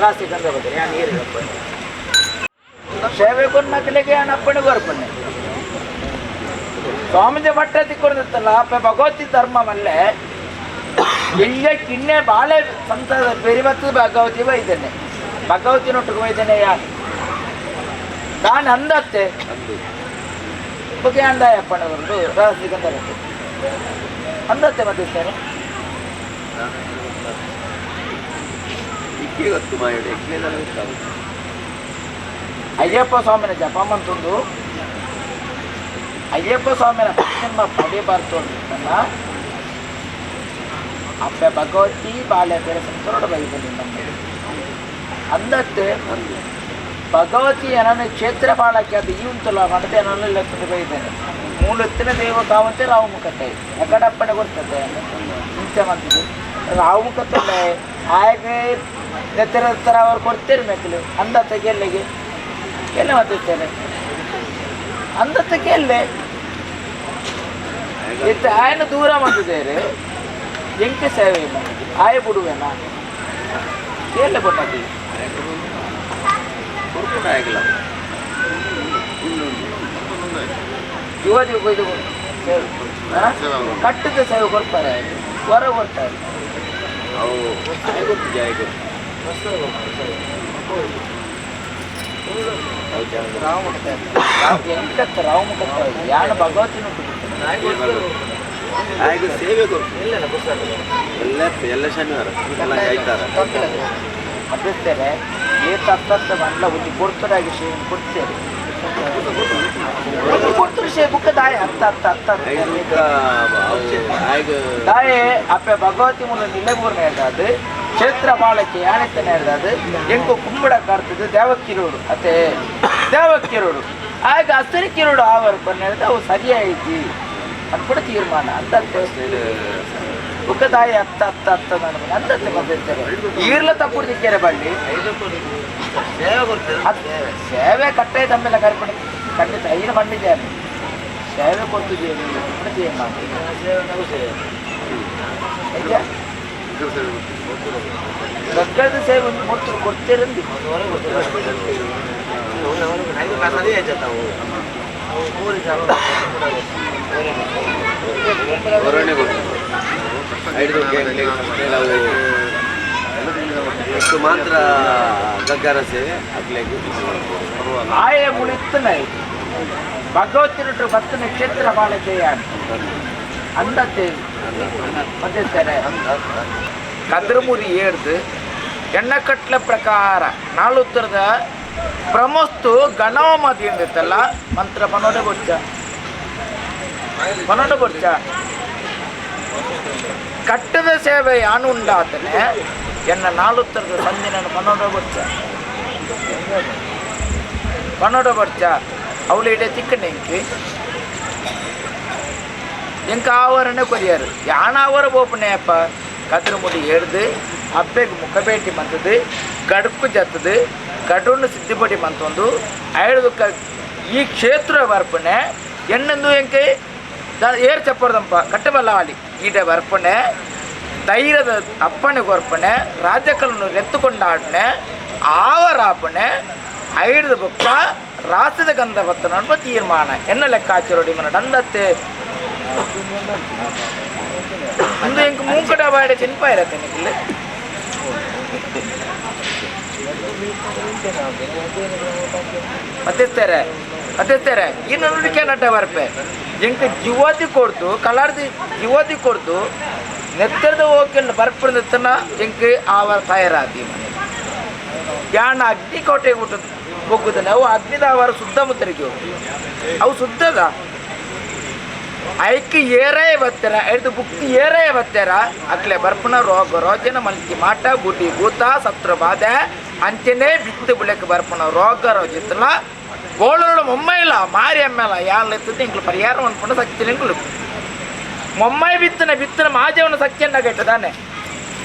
ರಾಸಿ ಗಂಧ ಬದ್ರೆ ಯಾನ್ ನೀರು ಸೇವೆ ಕೊನ್ನಕಲಿಗೆ ಅಪ್ಪಣೆ ಕೊರ್ಪಣೆ ಸ್ವಾಮೀಜಿ ಮಟ್ಟ ತಿಕ್ಕೊಂಡಿರ್ತಲ್ಲ ಅಪ್ಪ ಭಗವತಿ ಧರ್ಮ ಮಲ್ಲೆ ಎಳ್ಳ ಕಿಣ್ಣೆ ಬಾಳೆ ಸಂತದ ಪೆರಿಬತ್ತು ಭಗವತಿ ಬೈದೇನೆ ಭಗವತಿನೊಟ್ಟಿಗೆ ಬೈದೇನೆ ಯಾರು ನಾನು ಅಂದತ್ತೆ ಬಗ್ಗೆ ಅಂದಾಯ ಅಪ್ಪಣೆ ರಾಸಿ ಗಂಧ ಅಂದತ್ತೆ ಮತ್ತೆ ಸರ್ ಇಕ್ಕೇ ಗೊತ್ತು ಮಾಯೋಡು ಎಕ್ಲೇದಲ್ಲ ಗೊತ್ತಾಗುತ್ತೆ. ಅಯ್ಯಪ್ಪ ಸ್ವಾಮಿನ ಜಪ ಮಂತೊಂದು ಅಯ್ಯಪ್ಪ ಸ್ವಾಮಿನ ನಿಮ್ಮ ಪಡಿಬಾರ್ದು ಅಂತಲ್ಲ ಅಪ್ಪ ಭಗವತಿ ಬಾಳೆ ಬೇರೆ ಸಂತರೋಡ ಬೈದಲ್ಲಿ ನಮ್ಮ ಅಂದತ್ತೆ ಭಗವತಿ ಏನನ್ನ ಕ್ಷೇತ್ರ ಬಾಳಕ್ಕೆ ಅದು ಈ ಉಂಟಲ್ಲ ಮಾಡದೆ ಏನನ್ನ ಲೆಕ್ಕದ ಬೈದೇನೆ ಮೂಲತ್ತಿನ ದೇವ ಕಾವಂತೆ ರಾವು ಮುಖತ್ತೆ ಎಕಡಪ್ಪಣೆ ಕೊಡ್ತದೆ ಇಂಚ ಮಂತಿದ್ದು ರಾವು ಮುಖತ್ತಲ್ಲೇ ಹಾಗೆ ನೆತ್ತರ ಹತ್ರ ಅವ್ರು ಕೊಡ್ತೀರಿ ಮೆಕ್ಕಲು ಅಂದತ್ತೆ ಗೆಲ್ಲೆಗೆ ಎಲ್ಲ ಮಾತಾಡ್ತೇನೆ ಅಂದತ್ತೆ ಗೆಲ್ಲೆ ಇತ್ತ ಆಯನ ದೂರ ಮಾಡಿದ್ದೇರೆ ಎಂಕೆ ಸೇವೆ ಮಾಡಿದ್ದು ಆಯ ಬಿಡುವೆನಾ ಎಲ್ಲ ಕೊಟ್ಟದ್ದು ಕೊರ್ಪುಣ ಆಗಿಲ್ಲ. ಯುವತಿ ಇದು ಸೇವೆ ಆ? ಕಟ್ಟದ ಸೇವೆ ಕೊಡ್ತಾರೆ ಹೊರ ಕೊಡ್ತಾರೆ. ಅವು ಆಯ್ ಗೊತ್ತು ಜಾಯ್ ಗೊತ್ತು. ಅವು ಜಾಗ. ಎಂಕತ್ತ ರಾವು ಮುಖತ್ತ ಯಾಣ ಭಗವತಿನ ಆಯ್ತು ಸೇವೆ ಕೊರ್ಪು ಎಲ್ಲ ಎಲ್ಲ ಶನಿವಾರ ಎಲ್ಲ ಐತಾರ. ಮಧ್ಯಸ್ಥರೆ ಏತ ಹತ್ತತ್ತ ಮಂಡ್ಲ ಒಂಜಿ ಕೊಡ್ತರಾಗಿ ಸೇವೆ ಕೊಡ್ತೇವೆ ಒಂಜಿ ಕೊಡ್ತರು ಸೇವೆ ಬುಕ್ಕ ದಾಯ ಹತ್ತ ಹತ್ತ ಹತ್ತ ಐದು ಆಯ್ತು. ದಾಯೆ ಅಪ್ಪೆ ಭಗವತಿ ಮುನ್ನ ನಿಲೆಬೂರ್ನ ಹೇಳ್ದಾದು ಕ್ಷೇತ್ರ ಬಾಳಕ್ಕೆ ಯಾಣಿತನ ಹೇಳ್ದಾದು ಎಂಕು ಕುಂಬಡ ಕಾಡ್ತದೆ ದೇವಕ್ಕಿರೋಡು ಅತ್ತೆ ದೇವಕ್ಕಿರೋಡು ಆಗ ಹಸಿರು ಕಿರೋಡು ಆವರ್ ಹೇಳ್ದ ಅವು ಸರಿಯಾಯಿತಿ ಅನ್ಬಿಟ್ಟು ತೀರ್ಮಾನ ಅಂತ ಬುಕ್ಕ ತಾಯಿ ಹತ್ತ ಹತ್ತ ಹತ್ತ ನಾನು ಅಂತತ್ತೆ ಬಂದಿರ್ತಾರೆ ಈರ್ಲ ತಪ್ಪು ದಿಕ್ಕೇರೆ ಬಳ್ಳಿ ಸೇವೆ ಕೊಡ್ತೇವೆ. ಸೇವೆ ಕಟ್ಟೆ ತಮ್ಮೆಲ್ಲ ಕರ್ಕೊಂಡು ಖಂಡಿತ ಐನ ಬಂದಿದ್ದೇನೆ ಸೇವೆ ಕೊಡ್ತಿದ್ದೇನೆ ಮಾಡಿ ಸೇವೆ ನಾವು ಸೇವೆ. ನಿಜ ಗಗ್ಗದ ಸೇವೆ ಒಂದು ಕೊಡ್ತು ಕೊಡ್ತೀರಂದು. ಹೊರಣೆ ಕೊಟ್ಟು ಐದು ನಾವು ಎಷ್ಟು ಮಾತ್ರ ಗಗ್ಗರ ಸೇವೆ ಅಗ್ಲೆಗೆ. ಆಯ ಮುಳಿತ್ತನ ಭಗವತಿರುಟ್ಟು ಬತ್ತನ ಕ್ಷೇತ್ರ ಬಾಳಕೆಯ ಅಂದತ್ತೆ ಮಧ್ಯಸ್ಥರೆ ಕದ್ರಮುರಿ ಏಡ್ದು ಎಣ್ಣಕಟ್ಲ ಪ್ರಕಾರ ನಾಳುತ್ತರದ ಪ್ರಮಸ್ತು ಗಣವಮದಿ ಎಂದಿತ್ತಲ್ಲ ಮಂತ್ರ ಪನೋಡ ಬೊಚ್ಚ ಪನೋಡ ಬೊಚ್ಚ ಕಟ್ಟದ ಸೇವೆ ಯಾನು ಉಂಡಾತನೆ ಎನ್ನ ನಾಳುತ್ತರದ ಸಂದಿನ ಪನೋಡ ಬೊಚ್ಚ ಪನೋಡ ಬೊಚ್ಚ ಅವಳು ಇಡೇ ತಿಕ್ಕನೆ ಎಂಕಿ ಎಂಕ ಆವರಣೆ ಕೊರಿಯಾರು ಯಾಣ ಅವರ ಬೋಪನೆಯಪ್ಪ ಕದ್ರ ಮುಡಿ ಎಡ್ದು ಅಪ್ಪೆಗೆ ಮುಖಭೇಟಿ ಮಂತದು ಗಡುಕು ಜತ್ತದು ಗಡುನ್ನು ಸಿದ್ಧಿಪಡಿ ಮಂತೊಂದು ಐದು ಈ ಕ್ಷೇತ್ರ ಬರ್ಪಣೆ ಎಣ್ಣೆಂದು ಎಂಕೆ ಏರ್ ಚಪ್ಪರ್ದಂಪ ಕಟ್ಟಬಲ್ಲ ಆಲಿ ಈಟ ಬರ್ಪಣೆ ಧೈರ್ಯದ ಅಪ್ಪಣೆ ಕೊರ್ಪಣೆ ರಾಜಕಲನ್ನು ಎತ್ತುಕೊಂಡಾಡನೆ ಆವರಾಪಣೆ ಐದು ಬೊಕ್ಕ ರಾಸದ ಗಂಧ ಬತ್ತನ ತೀರ್ಮಾನ ಎನ್ನ ಲೆಕ್ಕಾಚಾರೋಡಿ ಮನ ಡಂದತ್ತೆ ಅಂದು ಎಂಕ್ ಮೂಕಡ ಬಾಡೆ ತಿನ್ಪ ಇರತ್ತೆ ನಿಕ್ಲೆ. ಮತ್ತಿಸ್ತಾರೆ ಮತ್ತಿಸ್ತಾರೆ ಇನ್ನು ನುಡಿಕೆ ನಟ ಬರ್ಪೆ ಎಂಕ್ ಜೀವತಿ ಕೊಡ್ತು ಕಲಾರ್ದಿ ಜೀವತಿ ಕೊಡ್ತು ನೆತ್ತರದ ಹೋಗಿ ಬರ್ಪದ ಎಂಕ್ ಆವ ತಯಾರಾದಿ ಮನೆ ಯಾಣ ಅಗ್ನಿಕೋಟೆಗೆ ಊಟ ಹೋಗುದಲ್ಲ ಅವು ಅಗ್ನಿದಾವರ ಸುತ್ತಮುತ್ತಲಿಗೆ ಅವು ಸುದ್ದದ ಐಕ್ ಏರೇ ಬತ್ತಾರ ಐದು ಬುಕ್ತಿ ಏರೇ ಬತ್ತಾರ ಅಕ್ಲೆ ಬರ್ಪುನ ರೋಗ ರೋಜನ ಮಲ್ಕಿ ಮಾಟ ಬುಡಿ ಭೂತ ಸತ್ರ ಬಾಧೆ ಅಂಚನೆ ಬಿತ್ತು ಬುಳಕ್ಕೆ ಬರ್ಪುನ ರೋಗ ರೋಜಿತ್ತಲ ಗೋಳೋಳು ಮೊಮ್ಮೈಲ ಮಾರಿ ಅಮ್ಮೇಲ ಯಾಲ ಎತ್ತದ ಇಂಕ್ಲು ಪರಿಹಾರ ಅನ್ಕೊಂಡು ಸಕ್ತಿ ಇಂಕ್ಲು ಮೊಮ್ಮೈ ಬಿತ್ತನ ಬಿತ್ತನ ಮಾಜವನ ಸಕ್ತಿಯನ್ನ ಕೆಟ್ಟದಾನೆ.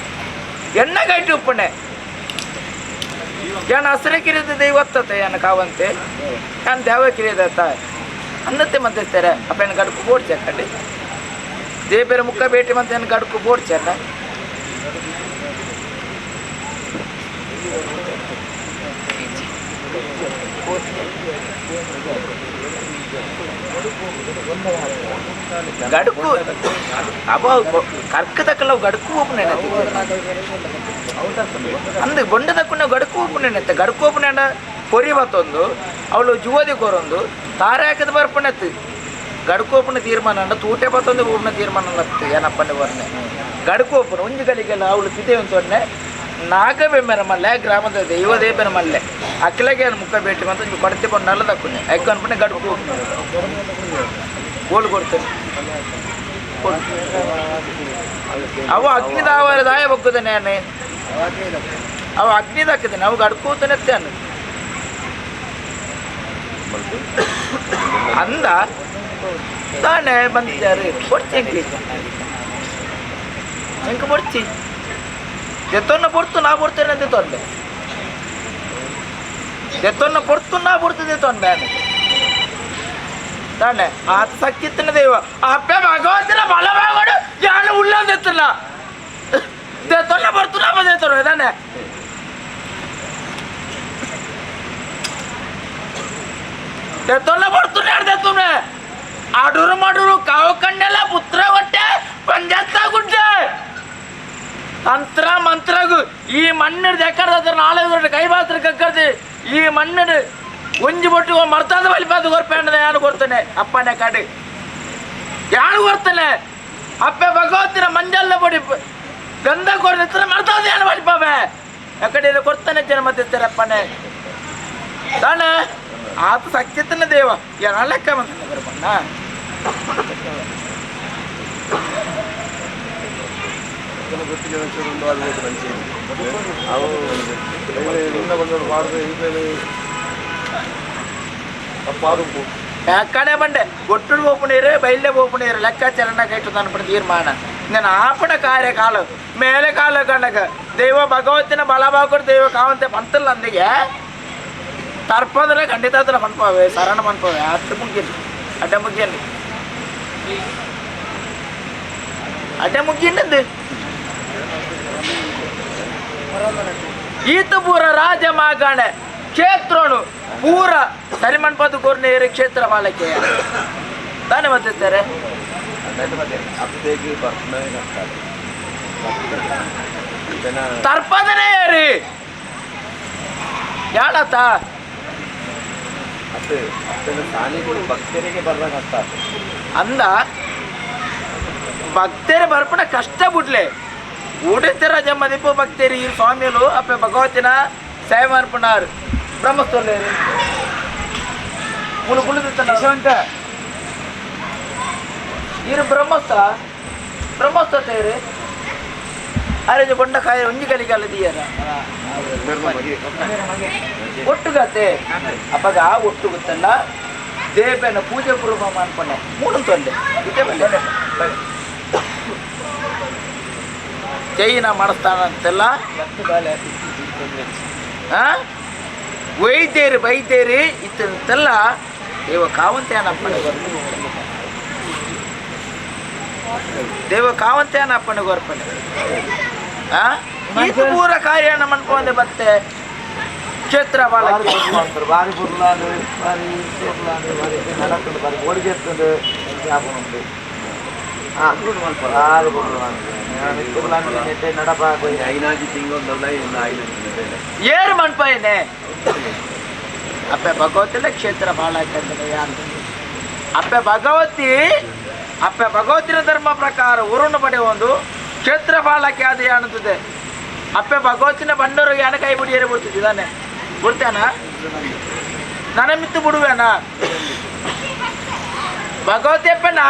ಎಣ್ಣ ಗೈಟು ಉಪ್ಪುಣೆ ಯಾನ್ ಹಸಿರೆ ಕಿರಿಯದ ದೈವತ್ತತೆ ಯಾನ ಕಾವಂತೆ ಯಾನ್ ದೇವ ಕಿರಿಯದತ್ತ ಅನ್ನತ್ತೆ ಮಂತಿರ್ತಾರೆ ಅಪ್ಪ ಏನು ಗಡುಕು ಬೋಡ್ಚೆ ಕಡೆ ದೇಬೇರೆ ಮುಖ ಭೇಟಿ ಮತ್ತೆ ಏನು ಗಡುಕು ಬೋಡ್ಚೆ ಗಡುಕು ಅವ ಕರ್ಕ ತಕ್ಕಲ್ಲ ಗಡುಕು ಓಪನ್ ಅಂದು ಬೊಂಡ ತಕ್ಕುನ ಗಡುಕು ಓಪನ್ ಎತ್ತ ಗಡುಕು ಓಪನ್ ಪೊರಿ ಬತ್ತೊಂದು ಅವಳು ಜುವದಿ ಕೋರೊಂದು ತಾರೆ ಹಾಕದ ಬರ್ಪಣೆತ್ತು ಗಡುಕು ಓಪನ ತೀರ್ಮಾನ ಅಂಡ ತೂಟೆ ಬತ್ತೊಂದು ಓಪನ ತೀರ್ಮಾನ ಲತ್ತು ಏನಪ್ಪಂಡೆ ಬರ್ನೆ ಗಡುಕು ಓಪನ ಒಂಜಿ ಗಲಿಗೆಲ್ಲ ಅವಳು ಪಿತೆ ಒಂತೊನ್ನೆ ನಾಗಬೆಮ್ಮೆರ ಮಲ್ಲೆ ಗ್ರಾಮದ ದೈವದೇ ಬೆರ ಮಲ್ಲೆ ಅಕ್ಲಗೆ ಮುಖ ಭೇಟಿ ಅಂತ ಒಂಜಿ ಕೊಡತೆ ಬೊಂಡಲ್ಲ ತಕ್ಕುನೆ ಐಕ್ ಅನ್ಪಣೆ ಗಡುಕು ಗೋಲು ಕೊಡ್ತೇನೆ ಅವ ಅಗ್ನಿದಾವರ ದಾಯ ಬಗ್ಗುದಾನೆ ಅವ ಅಗ್ನಿ ದಕ್ಕದಾನೆ ಅವಾಗ ಅಡ್ಕೋತಾನೆ ಅನ್ನು ಅಂದ ತಾನೇ ಬಂದಿದ್ದಾರೆ ಕೊಡ್ತಿ ಎಂಕ ಬೊಡ್ಚಿ ದೆತ್ತೊನ್ನ ಪೊರ್ತು ನಾ ಬೊಡ್ತೇನೆ ಅಂತ ತೊಂದೆ ದೆತ್ತೊನ್ನ ಪೊರ್ತು ನಾ ಬೊಡ್ತದೆ ತೊಂದೆ ತಾನೆ ಆತ ಸಕ್ಕಿತ್ತನ ದೈವ ಅಪ್ಪೆ ಭಗವಂತನ ಬಲ ಬಾಗೋಡು ಯಾನು ಉಳ್ಳಂದೆತ್ತಲ್ಲ ದೆತ್ತೊನ್ನ ಪೊರ್ತು ನಾ ಬಂದೇತೊನ್ನ ತಾನೆ ದೆತ್ತೊನ್ನ ಪೊರ್ತು ದೆತ್ತೊನ್ನೆ ಅಡುರು ಮಡುರು ಕಾವು ಕಣ್ಣೆಲ್ಲ ಪುತ್ರ ಹೊಟ್ಟೆ ಪಂಜತ್ತ ಗುಡ್ಡೆ ತಂತ್ರ ಮಂತ್ರಗು ಈ ಮಣ್ಣು ದೆಕ್ಕರ್ದ ನಾಳೆ ಕೈ ಮಾತ್ರ ಕಕ್ಕರ್ದು ಈ ಮಣ್ಣು ಒಂಜಿ ಬೊಟ್ಟು ಮರ್ತಾದ ಬಲಿಪಾದ ಕೊರ್ಪೇಂಡದ ಯಾನು ಕೊಡ್ತಾನೆ ಅಪ್ಪನೆ ಕಾಡು ಯಾನು ಕೊಡ್ತಾನೆ ಅಪ್ಪೆ ಭಗವತಿನ ಮಂಜಲ್ಲ ಪೊಡಿ ಗಂಧ ಕೊಡ್ತಿರ್ತಾರೆ ಮರ್ತಾದ ಯಾನು ಬಲಿಪಾವೆ ಎಕಡೆ ಕೊಡ್ತಾನೆ ಜನ ಮತ್ತಿರ್ತಾರೆ ಅಪ್ಪನೆ ತಾನೆ ಆತ ಸತ್ಯತನ ದೇವ ಏನ ಲೆಕ್ಕ ಬಂತಾನೆ ಬರಬಣ್ಣ ಕಡೆ ಬಂಡೆ ಒಟ್ಟುಡು ಪೋಪುಣೀರು ಬೈಲ್ಡೆ ಪೋಪುಣೀರು ಲೆಕ್ಕಾಚಾರ ಕೈಟು ಅನ್ಪಡ ತೀರ್ಮಾನ నేను ಆಪಣ ಕಾರ್ಯ ಕಾಲು ಮೇಲೆ ಕಾಲು ಕಣ್ಣಗ ದೈವ ಭಗವತಿನ ಬಲ ಬಾಕೊಡು ದೈವ ಕಾವಂತೆ పంతులు అందుకే ತರ್ಪದ್ರೆ ಖಂಡಿತ ಅದನ್ನ ಪನ್ಪವೆ ಸರಣ ಪನ್ಪವೆ ಅಟ್ಟು ಮುಗ್ಗಿಲ್ಲ ಅಡ್ಡ ಮುಗ್ಗಿಯಲ್ಲಿ ಅಡ್ಡ ಮುಗ್ಗಿಂಡದ್ದು ಈತ ಪೂರ ರಾಜ ಮಾಗಾಣೆ ಕ್ಷೇತ್ರನು ಪೂರ ಸರಿಮಣ್ಪದ ಕೋರ್ನೇರು ಕ್ಷೇತ್ರ ಬಾಲಕೆ ತಾನೇ ಮತ್ತಿರ್ತಾರೆ ತರ್ಪದನೇ ಏರಿ ಯಾಳತ್ತ ಭಕ್ತರಿಗೆ ಬರ್ದಾಗ ಕಷ್ಟ ಅಂದ ಭಕ್ತರು ಬರ್ಪಣ ಕಷ್ಟ ಬಿಡ್ಲೆ ಉಡಿತರ ಜಮ್ಮದಿಪ್ಪು ಭಕ್ತರು ಈ ಸ್ವಾಮಿಲು ಅಪ್ಪೆ ಭಗವತಿನ ಸೇವೆ ಅನ್ಪುಣಾರು ಬ್ರಹ್ಮಸ್ಥಲೇರು ಮುಳು ಕುಳಿತ ಇರು ಬ್ರಹ್ಮಸ್ಥ ಬ್ರಹ್ಮಸ್ಥ ತೇರು ಅರೆ ಬೊಂಡಕಾಯ ಒಂಜಿ ಕಲಿಗೆ ಅಲ್ಲದೀಯರ ಒಟ್ಟುಗತೆ ಅಪ್ಪಗ ಒಟ್ಟು ಗೊತ್ತಲ್ಲ ದೇವನ ಪೂಜೆ ಕುರುಬ ಅನ್ಕೊಂಡೆ ಮೂಡು ತೊಂದೆ ಇದೇ ಬಲ್ಲೆ ಜೈನ ಮಾಡಿಸ್ತಾನಂತೆಲ್ಲ ವೈದ್ಯರು ವೈದ್ಯರು ಇತ್ತಂತೆಲ್ಲ ದೇವ ಕಾವಂತೆ ಅಪ್ಪಣೆ ದೇವ ಕಾವಂತೆ ಅಪ್ಪಣೆ ಗೊರ್ಪಣೆ ಇದು ಪೂರ ಕಾರ್ಯನ ಮನ್ಕೊಂಡೆ ಬತ್ತೆ ಕ್ಷೇತ್ರ ಬಾಲಕಿ ಬಾರಿ ಬುರ್ಲಾಂಡು ಬಾರಿ ಸೇರ್ಲಾಂಡು ಬಾರಿ ನಡಕೊಂಡು ಬಾರಿ ಓಡಿಗೆ ಎತ್ತುಂಡು ಜ್ಞಾಪನ ಉಂಟು ಬಾರಿ ಬುರ್ಲಾಂಡು ನೆಟ್ಟೆ ನಡಪ ಐನಾಜಿ ತಿಂಗೊಂದಲ್ಲ ಇನ್ನು ಐನಾಜಿ ಏರು ಮನ್ಪೈನೆ ಅಪ್ಪೆ ಭಗವತಿಲ ಕ್ಷೇತ್ರ ಭಾಳ ಯಾಕಂದ್ರೆ ಯಾರು ಅಪ್ಪೆ ಭಗವತಿ ಅಪ್ಪೆ ಭಗವತಿನ ಧರ್ಮ ಪ್ರಕಾರ ಉರುಣು ಪಡೆ ಒಂದು ಕ್ಷೇತ್ರ ಬಾಳಕ್ಕೆ ಅದು ಅನ್ನುತ್ತದೆ ಅಪ್ಪೆ ಭಗವತಿನ ಬಂಡರು ಯಾನ ಕೈ ಬಿಡಿ ಏರಿ ಬಿಡ್ತಿದ್ದಾನೆ ಬಿಡ್ತೇನ ನನ್ನ ಮಿತ್ತು ಬಿಡುವೇನ ಭಗವತಿ ಅಪ್ಪನ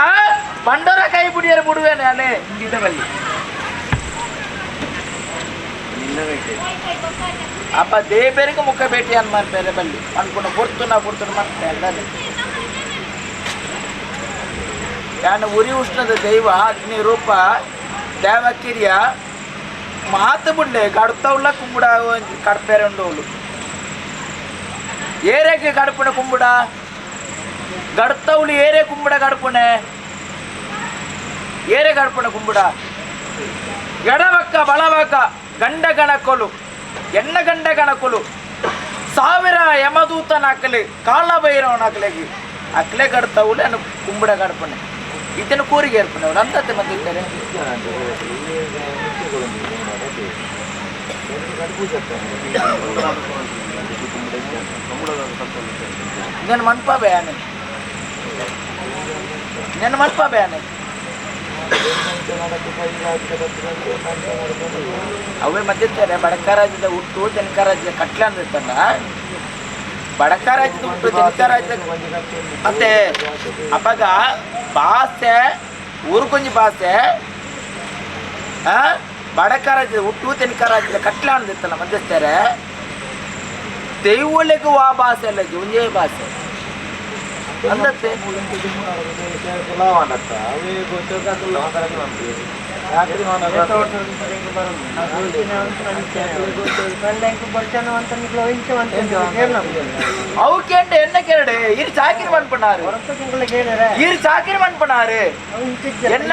ಬಂಡರ ಕೈ ಬಿಡಿಯರು ಬಿಡುವೇನೆ ನಾನೇ ಅಪ್ಪ ದೇವರಿಗೆ ಮುಖ ಭೇಟಿ ಅನ್ಮಾನ್ ಬೇರೆ ಬಲ್ಲಿ ಅನ್ಕೊಂಡು ಬುಡ್ತು ನಾ ಬುಡ್ತು ಮತ್ತೆ ಯಾನ ಉರಿ ಉಷ್ಣದ ದೈವ ಅಗ್ನಿ ರೂಪ ದೇವಕಿರಿಯ ಮಾತು ಬುಡ್ಲೆ ಕಡ್ತವುಳ್ಳ ಕುಂಬುಡ ಕಡ್ಪೇರೆ ಉಂಡೋಳು ಏರೇಗೆ ಕಡ್ಪುಣೆ ಕುಂಬುಡ ಗಡ್ತವುಳು ಏರೇ ಕುಂಬುಡ ಕಡ್ಪುಣೆ ಏರೇ ಕಡ್ಪುಣೆ ಕುಂಬುಡ ಎಡಬಕ್ಕ ಬಳಬಕ್ಕ ಗಂಡ ಗಣಕೊಲು ಎಣ್ಣ ಗಂಡ ಗಣಕೊಲು ಸಾವಿರ ಯಮದೂತನ ಅಕ್ಕಲೆ ಕಾಲಭೈರವನ ಅಕ್ಕಲೆಗೆ ಅಕ್ಲೆ ಕಡ್ತವುಳು ಅನ್ನು ಕುಂಬುಡ ಕಡ್ಪುಣೆ ಇದನ್ನು ಕೂರಿಗೆ ಏರ್ಪುಣೆ ಅವಳು ಅಂತತ್ತೆ ಬಂದಿದ್ದಾರೆ. నేను మన్పా బయానే నేను మన్పా బయానే ಅವೇ ಮಧ್ಯತ್ತಾರೆ ಬಡಕ ರಾಜ್ಯದ ಹುಟ್ಟು ತೆನಕ ರಾಜ್ಯದ ಕಟ್ಲೆ ಅಂದಿರ್ತಲ್ಲ ಬಡಕ ರಾಜ್ಯದ ಹುಟ್ಟು ತೆನಕ ರಾಜ್ಯದ ಮತ್ತೆ ಅಪ್ಪಗ ಭಾಷೆ ಊರುಕೊಂಜಿ ಭಾಷೆ ಬಡಕ ರಾಜ್ಯದ ಹುಟ್ಟು ತೆನಕ ರಾಜ್ಯದ ಕಟ್ಲೆ ಅಂದಿರ್ತಲ್ಲ ಮಧ್ಯಸ್ಥರೆ ದೈವೊಲೆಗೂ ಆ ಭಾಷೆ ಅಲ್ಲ ಒಂದೇ ಭಾಷೆ ಅಂದತ್ತೆ. ಅವಕ್ಕೆ ಎನ್ನ ಕೇರಡೆ ಇರು ಚಾಕಿರಿ ಮನ್ಪಣ್ಣಾರು ಇರು ಚಾಕಿರಿ ಮನ್ಪಣ್ಣಾರು என்ன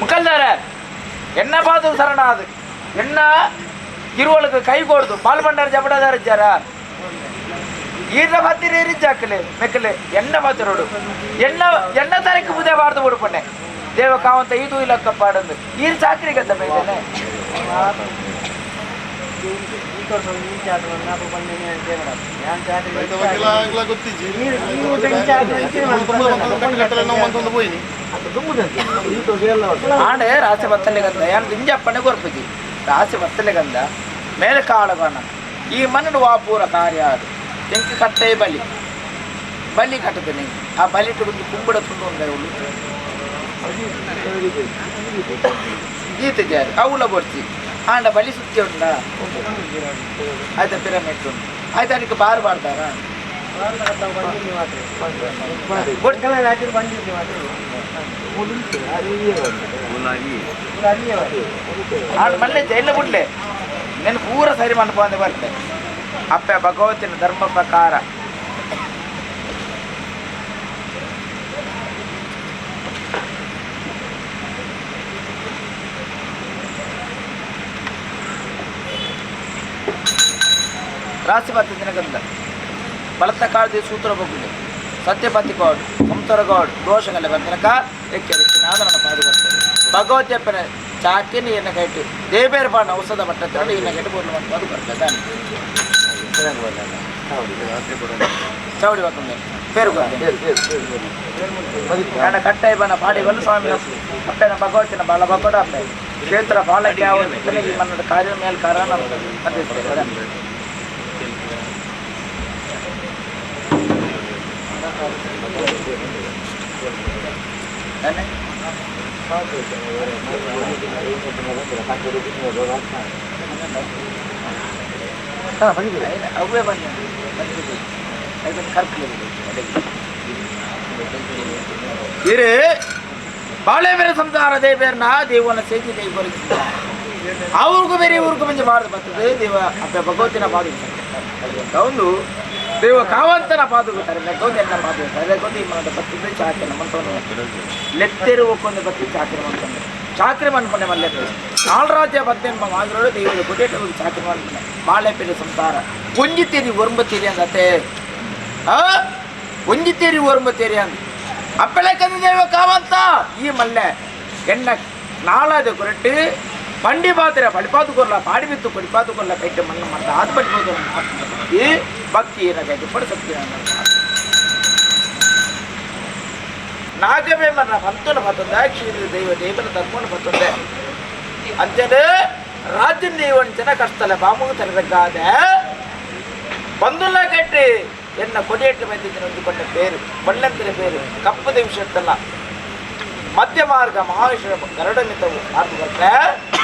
ಮುಕಲ್ದಾರ என்ன பார்த்து சரணாது என்ன ತಿರುವಳಕ್ಕೆ ಕೈ ಕೊಡ್ದು ಪಾಲ್ ಬಂಡಾರ ಜಬಡದಾರ ಇದ್ದಾರ ಈರ್ನ பத்திர எரிச்சாக்கலு ಮೆಕ್ಕಲೆ ಎಣ್ಣ ಪಾತಿರೋಡು ಎಣ್ಣ ಎಣ್ಣ ತರಕ್ಕೆ ಪೂಜೆ ಬಾರ್ದು ಬಿಡ್ಪಣ್ಣೆ ದೇವ ಕಾವಂತ ಇದು ಇಲ್ಲಕ್ಕ ಪಾಡಂದು ಈರ್ ಚಾಕ್ರಿ ಗದ್ದ ಬೇಕನೆ ಆಂಡೆ ರಾಸೆ ಬತ್ತಲೆ ಗಂಧ ಯಾನ್ ದಿಂಜಪ್ಪನೆ ಕೊರ್ಪುಜಿ ರಾಸೆ ಬತ್ತಲೆ ಗಂಧ ಮೇಲೆ ಕಾಳಗಣ ಈ ಮಣ್ಣು ವಾಪೂರ ಕಾರ್ಯ ಅದು ತೆಂಕು ಕಟ್ಟೆ ಬಲಿ ಬಲಿ ಕಟ್ಟುತ್ತೆ ಆ ಬಲಿಟ್ಟು ಒಂದು ಕುಂಬುಡ ತುಂಡು ಒಂದು ಗೀತೆ ಜಾರಿ ಅವುಲ ಬರ್ತಿ ಆಂಡ ಬಲಿ ಸುತ್ತಿ ಉಂಡ ಆಯ್ತಾ ಪಿರಮಿಡ್ ಉಂಟು ಆಯ್ತಾ ಅದಕ್ಕೆ ಬಾರ್ ಬಾರ್ದಾರ ಆಂಡ ಮಲ್ಲೆ ಜೈಲ ಬಿಡ್ಲೆ నేను ಪೂರ ಸರಿ ಮನ್ಪಂದು ಬರ್ತೆ ಅಪ್ಪ ಭಗವತಿನ ಧರ್ಮ ಪ್ರಕಾರ ರಾಶಿ ಬತ್ತ ದಿನಗಂದ ಬಳತ ಕಾಳದಿ ಸೂತ್ರ ಬಗ್ಗುಲೆ ಸತ್ಯಪತಿ ಗೌಡ್ ಸಂತರ ಗೌಡ್ ದೋಷಗಲ್ಲ ಬಂತನಕ ಎಕ್ಕೆ ನಾದನ ಪಾದು ಬರ್ತದೆ ಭಗವತಿ ಅಪ್ಪನ ಚಾಕಿನ ಎನ್ನ ಕೈಟು ದೇಬೇರ್ ಪಾಣ ಔಷಧ ಮಟ್ಟ ಎನ್ನ ಕೈಟು ಬೋರ್ಲು ಅದು ಬರ್ತದೆ ಚೌಡಿ ಬರ್ತದೆ ಪೇರು ಕಡ ಕಟ್ಟಾಯಿ ಬನ ಪಾಡಿ ಬಲ್ಲ ಸ್ವಾಮಿ ಅಪ್ಪನ ಭಗವತಿನ ಬಾಳ ಭಗವಡ ಅಪ್ಪೆ ಕ್ಷೇತ್ರ ಬಾಳಕ್ಕೆ ಯಾವ ಈ ಮನ್ನದ ಕಾರ್ಯ ಮೇಲೆ ಕಾರಣ ಅವೇ ಬನ್ನಿ ಇರು ಬಾಳೆ ಬೇರೆ ಸಂಸಾರ ದೇವೇರ್ನ ದೇವನ ಸೇತಿ ದೇವ ಅವ್ರಿಗೂ ಬೇರೆ ಇವ್ರಿಗೂ ಮುಂಚೆ ಬಾರ್ದು ಬರ್ತದೆ ದೇವ ಅಪ್ಪ ಭಗವತಿನ ಪಾದ ಒಂದು ದೇವ ಕಾವಂತನ ಪಾದకు ತರಬೇಕು ಎನ್ನ ಪಾದ ತರಬೇಕು ಈ ಮನದ ಬತ್ತಿದ್ದು ಚಾಕಿನ ಮಂತವನು ಲೆತ್ತೆರು ಒಕ್ಕೊಂದು ಬತ್ತಿ ಚಾಕಿನ ಮಂತಂದು ಚಾಕ್ರಿ ಮನ್ಪಣೆ ಮಲ್ಲೆ ನಾಲ್ರಾಜ್ಯ ಬತ್ತೆಂಬ ಮಾದಿರೋಡು ದೇವದ ಕೊಟ್ಟೇಟ ಚಾಕ್ರಿ ಮನ್ಪಣೆ ಬಾಳೆ ಪೆರೆ ಸಂಸಾರ ಒಂಜಿ ಒರಂಬ ತೇರಿ ಅಂದತೆ ಆ ಒಂಜಿ ತೇರಿ ಒರಂಬ ತೇರಿ ಅಂದ ಅಪ್ಪಳೆ ದೇವ ಕಾವಂತ ಈ ಮಲ್ಲೆ ಎನ್ನ ನಾಳಾದ ಕೊರಟ್ಟು ಪಂಡಿ ಪಾತ್ರೆ ಪಡಿಪಾತು ಕೊರ್ಲ ಪಾಡಿ ಬಿತ್ತು ಕೊಡಿಪಾತು ಕೊರ್ಲ ಕೈಟು ಮಣ್ಣು ಮಾಡ್ತಾ ಅದು ಪಡಿಬೋದು ಈ ಭಕ್ತಿ ಏನ ಕೈಟು ಪಡ ಶಕ್ತಿ ನಾಗವೇ ಮನ್ನ ಪಂತನ ಪತ್ತಂದ ಕ್ಷೀರ ದೈವ ದೇವನ ಧರ್ಮನ ಪತ್ತಂದೆ ಅಂಚನೆ ರಾಜ್ಯ ದೇವಂಚನ ಕಷ್ಟಲ ಬಾಮುಗ ತರದಕ್ಕಾದ ಬಂದುಲ್ಲ ಕಟ್ಟಿ ಎನ್ನ ಕೊಡಿಯಟ್ಟು ಬಂದಿದ್ದ ಹೊಂದಿಕೊಂಡ ಪೇರು ಬಳ್ಳಂತರ ಪೇರು ಕಪ್ಪು ವಿಷಯತ್ತಲ್ಲ ಮಧ್ಯ ಮಾರ್ಗ ಮಹಾವಿಷ್ಣು ಗರುಡನಿದ್ದವು ಮಾರ್ಗ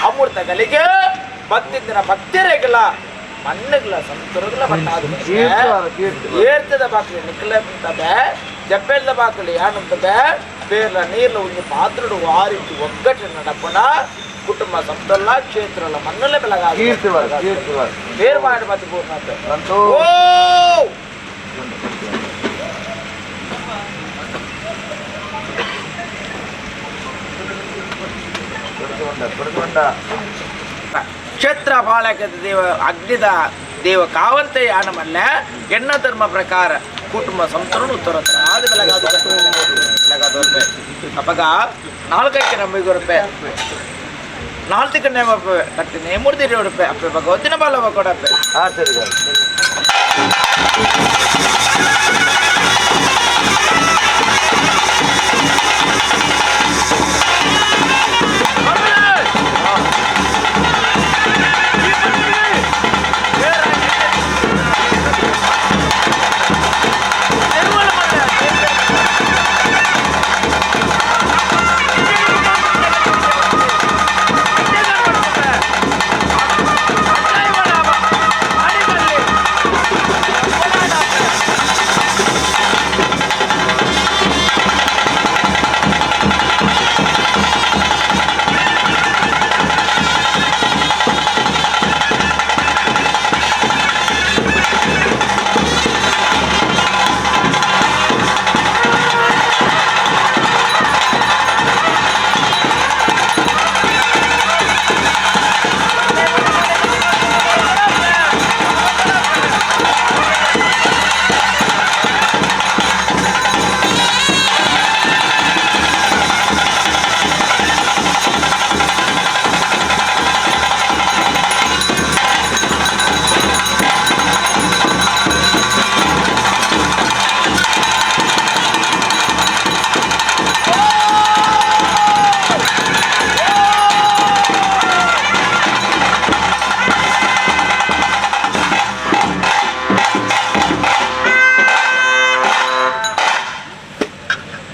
ಅಮೃತ ಗಲಿಗೆ ಬತ್ತಿದ್ದಿನ ಭಕ್ತರೆಗಲ ಮಣ್ಣುಗಳ ಸಂತರುಗಳ ಬಟ್ಟಾದ ಏರ್ತದ ಬಾಕ್ಲಿ ನಿಕ್ಕಲ ತಬೆ ಜಪ್ಪೆಲ್ದ ಬಾಕಲಿ ಯಾನಂತದೆ ಬೇರ್ಲ ನೀರ್ಲ ಒಂಜಿ ಪಾತ್ರಡು ವಾರಿಟ್ಟು ಒಗ್ಗಟ್ಟು ನಡಪಣ ಕುಟುಂಬ ಸಂತಲ್ಲ ಕ್ಷೇತ್ರಲ ಮಣ್ಣಲ್ಲೇ ಬೆಳಗಾದ ಕೀರ್ತಿ ಬರ ಕೀರ್ತಿ ಬರ ಬೇರ್ ಮಾಡಿ ಮತ್ತೆ ಪೂರ್ಣತೆ ಸಂತೋ ಓ ಕೊಡ್ಕೊಂಡ ಕೊಡ್ಕೊಂಡ. ಕ್ಷೇತ್ರ ಬಾಳಕದ ದೇವ ಅಗ್ನಿದ ದೇವ ಕಾವಂತೆ ಯಾನಮಲ್ಲ ಎಣ್ಣ ಧರ್ಮ ಪ್ರಕಾರ ಕುಟುಂಬ ಸಂತರನು ಉತ್ತರ ಆದ ಬೆಳಗಾದ ಬೆಳಗಾದ ಅಪ್ಪಗ ನಾಲ್ಕಕ್ಕೆ ನಂಬಿಗೊರಪೆ ನಾಲ್ಕು ನೇಮಪ್ಪೆ ಕಟ್ಟಿ ನೇಮೂರ್ತಿ ಉಡುಪೆ ಅಪ್ಪೆ ಭಗವತಿನ ಬಾಲವ ಕೊಡಪ್ಪೆ. ಹಾ ಸರಿ ಸರಿ.